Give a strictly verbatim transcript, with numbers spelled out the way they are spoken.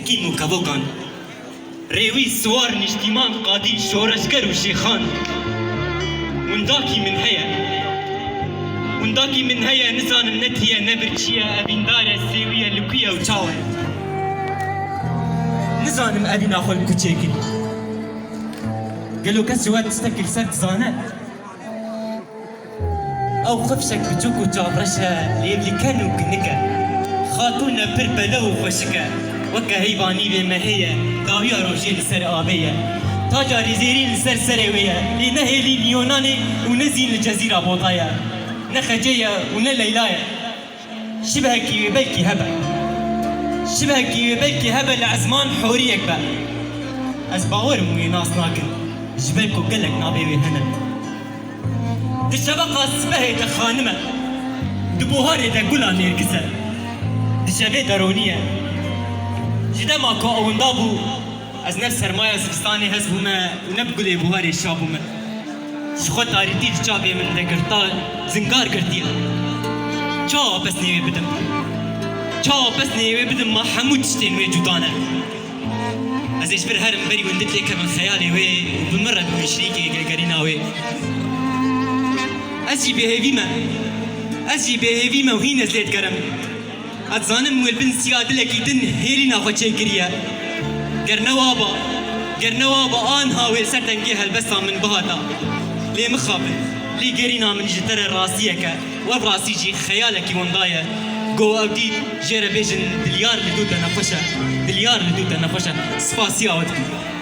Kîm û kevokan. Rêwî, siwar, nîştîman, qadî, şoreşger û şêxan. Windakî min heye. Windakî min heye, nizanim ne tî ye, ne birçî ye, evîndar e, sêwî ye, li ku ye û çawa ye. Nizanim evîna xwe li ku çêkirî. Gelo kes ji we tiştekî li ser dizane? Ew xifşek biçûk û çavreş e, lêvlîken û kinik e. Xatûn e pir belew û xweşik e. Weke heyva nîvê mehê ye, dawiya rojê li ser avê ye. Taca rêzêrî li ser serê wê ye. Lê ne hêlî li Yonanê û ne zîn li Cezîra Boda ye. Ne Xecê ye û ne Leyla ye. Şibehekî wê belkî hebe. Şibehekî wê belkî hebe li ezman horiyek be. Ez bawerim wê nas nakin. Ji ber ku gelek navê wê hene. Di şeveqa sibehê de xanim e. Di buharê de gula nêrgis e. Di şevê de ronî ye. Ji dema ku ewinda bû, ez ne bi sermaya zivistanê hez bûme û ne bi gulê buharê şa bûme. Ji xwe tarîtî di çavê min de girta, zingar girtiye. Çawa pesnê wê bidim? Çawa pesnê wê bidim ma hemû tiştên wê cuda ne? Ez ê ji vir herim berî windikê kevim xeyalê wê û bi min re bibim şirîkê girgerîna wê. Ez jî bêhêvî me. Ez jî bêhêvî me û hîn ez lê digerim. Ez dizanim wê li bin siya dilekî din hêlîna xwe çêkiriye. Ger ne waba, ger ne waba anha wê li ser dengê helbesta min bihata. Lê mixabin, lêgerîna min ji te re rastiyek e. Û ev rastî jî xeyalekî winda ye. Go ew dît, jê re bêjin, dilyar li dû te nexweş e. Dilyar li dû te nexweş e. Spasiya we dikim.